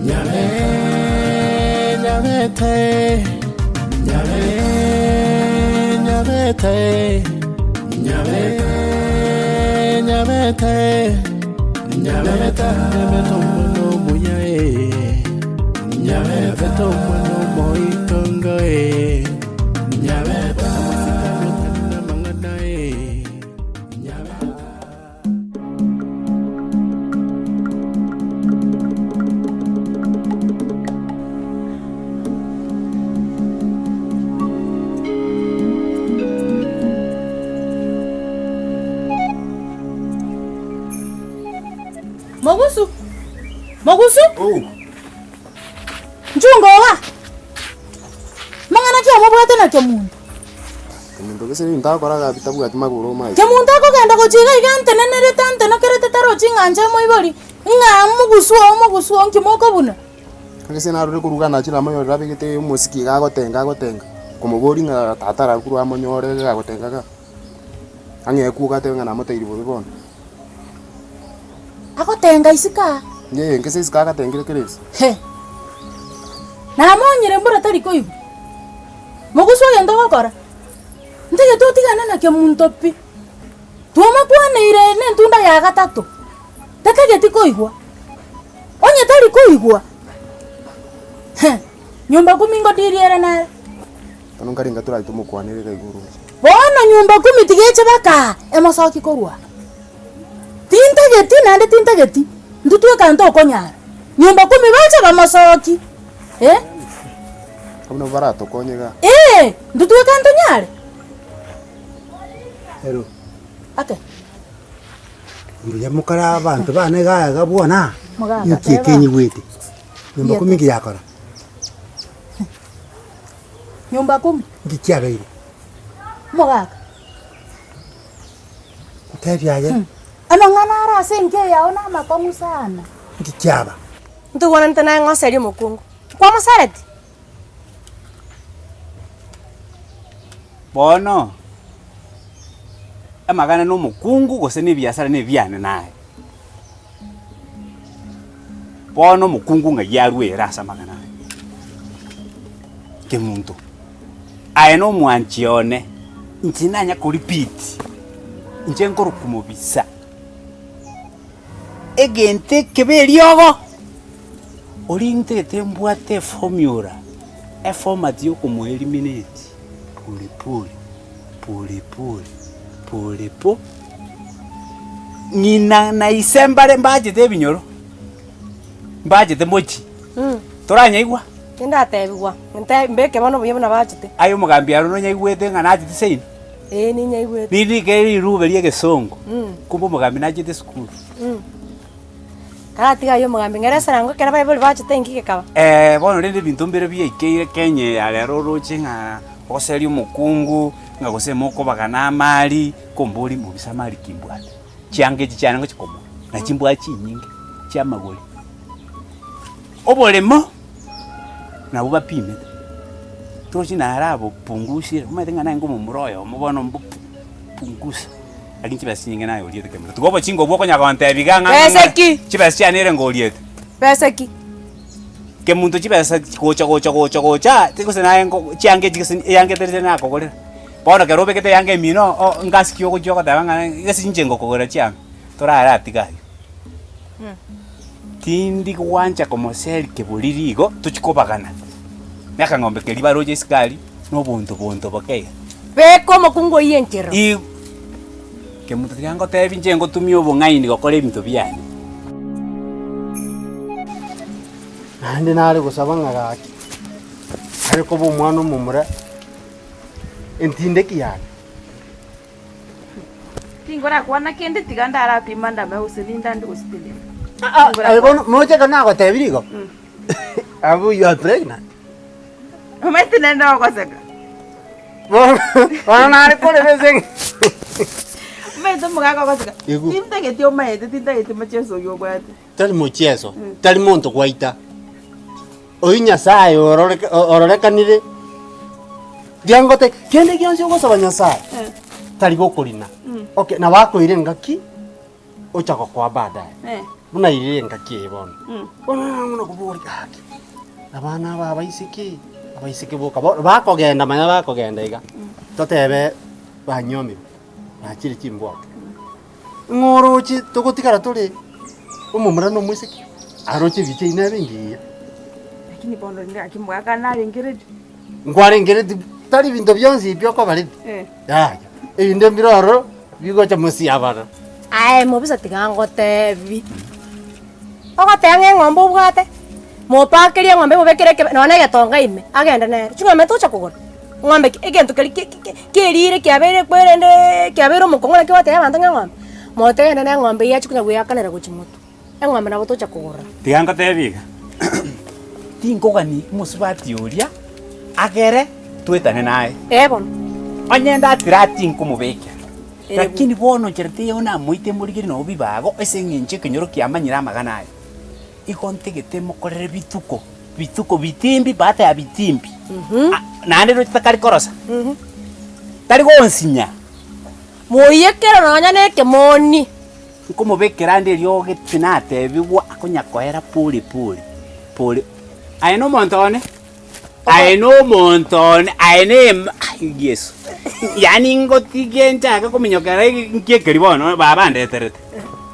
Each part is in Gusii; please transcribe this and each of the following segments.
Nyabete, Nyabete, Nyabete, Nyabete, Nyabete, Nyabete omwana omuya eh. Nyabete omwana omoitongo eh. Nyabete amasikani otari namang'ana eh. Nyabete. Mogusu! Mogusu! Oh. Nchunga oga! Mang'ana ki omobwate na kemunto? Kemunto gese ebinto agokora iga bitabwati magoro omaete. Kemunto akogenda gochia iga iga antenenerete antenokerete tarochi ng'a inche moibori, ng'a mogusu oo mogusu oo nki mokobuna? Gese narure korwa iga nachire namonyorire abegete omosiki iga agotenga agotenga, nkomoboria ng'a tata ararwe korwa amonyore iga agotenga iga, ang'ee kuoga atebe ng'a namotebirie bobe bono. Agotenga isiko aa. Ee, nkese isiko agatengire kera ase. He! Namonyire mbura tari koigwa. Mogusu egento ogokora, ntagete otigane na kemunto pi. Twamokwaneire nentunda ya gatato, tatageti koigwa. Onye tari koigwa, he, nyomba kumi ngodirie ere nere. Bono nkarenga torache tomokwanere iga igoro roche. Bono nyomba kumi tiga eche baka emosoki korwa aa. Tintageti naende tintageti, intwe tweka ntokonyara. Nyomba kumi bache bamosoki, eh. Abwo nabwo baratokonye igaa. Ee, intwe tweka ntonyare. Hello. Ake. Mbuya mokore abanto bane iga iga bwona, Mogaka, inki teba. ekenyigwete? Nyomba kumi inki yakora? Nyomba kumi. Inki kiabeire? Omogaka. Ntebie aye. Amang'ana are ase enka eye yao namakong'u sana. Inki kiaba? Ntogwananete naye ng'oserie omokungu. Nkwamosereti? Bono, amagana na omokungu gose na ebiasara na ebiane naye. Bono omokungu ng'ai arwere ase amagana aya? Kemunto, aye na omwanchi one, inche nanya ko repeat, inche nkorokwa mobisa. Egento ekebe eriogo, orintete mbwate eformula, eformat ya okomoeliminate pole pole, pole pole, pole po, ng'ina na ise mbare mbachete ebinyoro, mbachete mochie, toranyaigwa? Tindatebigwa, nte mbeke bono buya buna bachete. Aye omogambi aro nonyaigwete ng'a nachete seino? Ee ninyaigwete. Nirike rirube ria egesongo, kumbe omogambi nachete esukuru. Karatiga ayio omogambi ng'ere eserango ekero abaibori bachete inki gekaba? Bono rende ebinto mbire biaikeire Kenya eye ya rero oroche ng'a ogoseria omokungu, ng'a gose mokobagana amari, kombori mobisa amari ki mbwate? Chianga echi chiane ngochi komoa, na chimbwa chinyinge chiamagori. Oboremo, nabwo bapimete, torochi naro abopungusire, omanyete ng'a naye omomura oyomo bono mbopungusa, lakini chibesa chinyinge naye oriete kemura. Tiga obochinga obwo okonya gontebia iga ng'a Besa ki? chibesa chiane ere ngoriete. Besa ki? Kemunto chibesa gocha gocha gocha gocha, gose naye nko chianga echi gose eyanga etari tari nakogorera. Bono ekero obegete eyanga emino o ngasi ki ogochia ogoteba ng'a gese inche ngokogorera chianga, toraratiga aywo. Tindi gwancha komoseri keboriri igo, tochie kobagana na akang'ombe keria baroche isiko aria, na obonto bonto boke iga. Beka omokungu oyio enchera. Igo, kemonto tiga ngotebi inche ngotumia obong'aini gokora ebinto biane. Naende nare gosaba ng'a gaki, are koba omwana omomura, entindeki yane. Tingorakwana kende, tiga ndarapima ndame gose nindande gose tindi. Ah, ah, aye bono moche ekero nagotebirie igo, abwo you are pregnant. Omanyete nende ogoseka. Bono bono nare korera ase eng'encho. Omanyete omogaka ogoseka. Igo. Tintageti omanyete, tintageti mocheso oywo obwate. Tari mocheso, tari monto gwaita. Oyio Nyasaye ororeke ororekanire, riangote kende gionsi ogosaba Nyasaye, tari gokorina. Okay, nabo akoira engaki, ocha gokoa baadaye. Buna ere engaki eye bono, bono nang'o nakoboria gaki, abana aba abaiseke, abaiseke boka bono bakogenda manya bakogenda iga, totebe banywomirwe, bachire chimbwoke, ng'o oroche togotigara tore omomura na omoiseke, aroche ebicha eyio nebe engiya. Lakini bono rende gaki mwaka narengereria. Nkwarengeretie tari binto bionsi ebi okobareti, yaya, ebinde mbire ororo bigocha mosiabana. Aye mobisa tiga ngotebi, ogoteba ng'a eng'ombe obwate, mopakerie eng'ombe mobekere ekebe nonya na egetonga ime, agende nere. Ching'ombe tocha kogora, ng'ombe ki egento keria ki ki kerire kiabeire kwerendeeee kiabeire omokong'u naki ogotebia abanto ng'a eng'ombe, motebe genda na eng'ombe eyio achie konya goeakanera gochia motwe, eng'ombe nabo tocha kogora. Tiga ngotebi iga, tinkogani omosubati oria agere twetane naye. Ee bono. Onye ndatira tinkomobekera. Lakini bono nchera teiyo namoite morigerie nabo bibago ase eng'encho ekenyoro kiamanyire amagana aya. Igo ntegete mokorere bituko, bituko bitimbi baada ya bitimbi. Naende roche takari korosa, tari gonsinya. Moiyekere nonya nekemoni. Nkomobekera ande eriogi tinatebigwa akonya koera pole pole, pole. Aye nomonto one. Aye nomonto one, aye ne ai Yeso, yaani ngotige nchake kominyokera nki ekeri bono baba andeterete,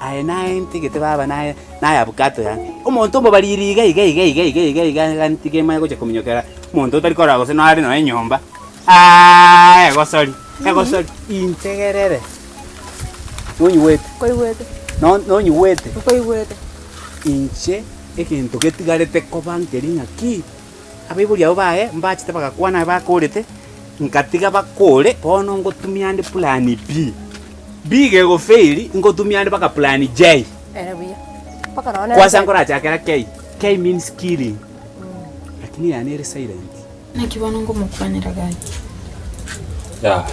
aye naye ntigete baba naye naye abukato yane. Omonto omobariri iga iga iga iga iga iga iga iga ntige manye gocha kominyokera omonto otari korora gose nare nonya enyomba, aaah egosori egosori integerere, nonyigwete? Nkoigwete. No nonyigwete? Nkoigwete. Inche egento getigarete koba nkeri ng'aki, abaibori abwo baye mbachete bagakwana aye bakorete, nkatiga bakore, bono ngotumia ande plan B. B gegofail, ngotumia ande mpaka plan J. Ere buya. Mpaka nonya Kwanza nkorachakera K, K means killing, lakini yane ere silent. Naki bono ngomokwanera gaki? Yaya,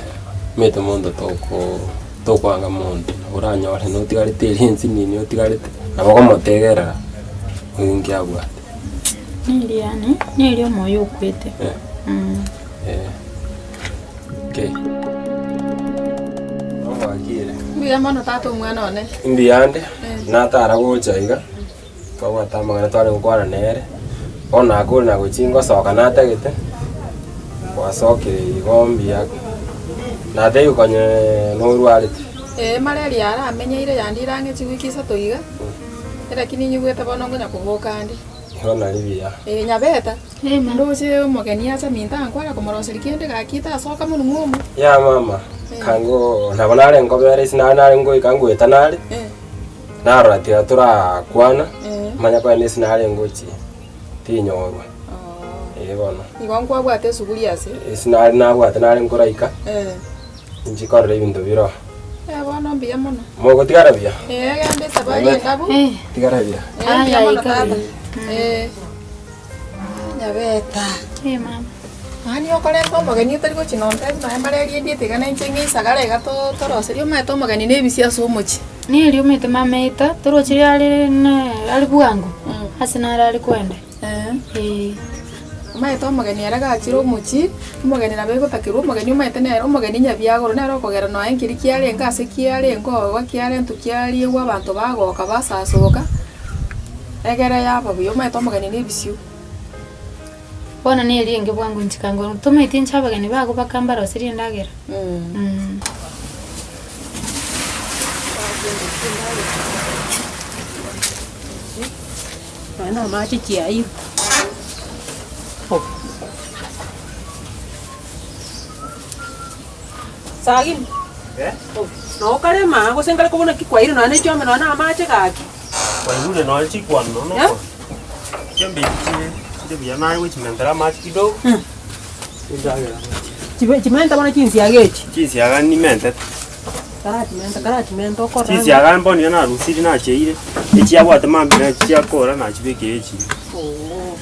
omanyete monto toko tokwanga monto, nabo oranyore notigarete eria ensinini otigarete, nabo okomotegerera, oyo nki abwate. Neri yaani, neri omoyo okwete. Eh. Mm. Eh, okay. Obwakire. Mbuya mono tata omwana one. Mbuyande, natara gocha iga. Twabwate amang'ana tware gokwana nere, bono nakure na gochia ngosoka natagete, gwasokire igo mbuya, natebiwa konye norwarete. Ee, malaria aramenyeire yandire ang'e chiwiki isato iga, lakini nyigwete bono ngonya koboka ande. Igo nari buya. Ee, Nyabeta, ndoche omogeni acha minto ankware komoroseria kende gaki tasoka monwe omo. Yaya mama, kango nabo nare nkobera ase nare nare ngoika ngoeta nare. Narora tiga torakwana, manya kogenda ase narenge gochia, tinyorwa. Ee bono. Igo nkwabwate esuguri ase? Ase nare nabwate nare nkoraika, inche korora ebinto bire oo. Eh bono mbuya mono. Mogotigara buya? Ee genda esabari endabu. Tigara buya. Ee mbuya mono tata. Ee. Nyabeta. Ee mama. Yaani okorenta omogeni otari gochia nontebia nonya mbare erieta iga nainche ng'a isagara iga toroserie omanyete omogeni na ebisio ase omochie. Neri omanyete mama eta, toroche riare ne are bwango, ase naro are koenda. Eeh. Omanyete omogeni ere gachire omochie, omogeni nabo egotakerwa omogeni omanyete nere omogeni nyabiagoro nere okogera nonya nkeri kiarenge ase kiarenge oo kiarentwa kiariegwa abanto bagoka basasoka, egere yaba buya omanyete omogeni na ebisio. Bono neri enge bwango inche kango tomaeti inche abageni bago baka mbaroserie endagera. Nonya na amache chiairwe. Sagini, nokare maa gose nkare kobuna ki kwaire nonya na echiombe nonya na amache gaki. Kwaigure nonya chikwano nonya Eh? okoro. Chiombe echi chire chire buya naye gochimentera amache kidogo, endagera amache. Chibe chimenta bono chinsiaga echi. Chinsiaga nimentete. Karachimenta karachimenta okorora ng'a. Chinsiaga mbono nigo narusirie nacheire, echiabwate mambia nachi chiakora nachibekire echire. Ooh.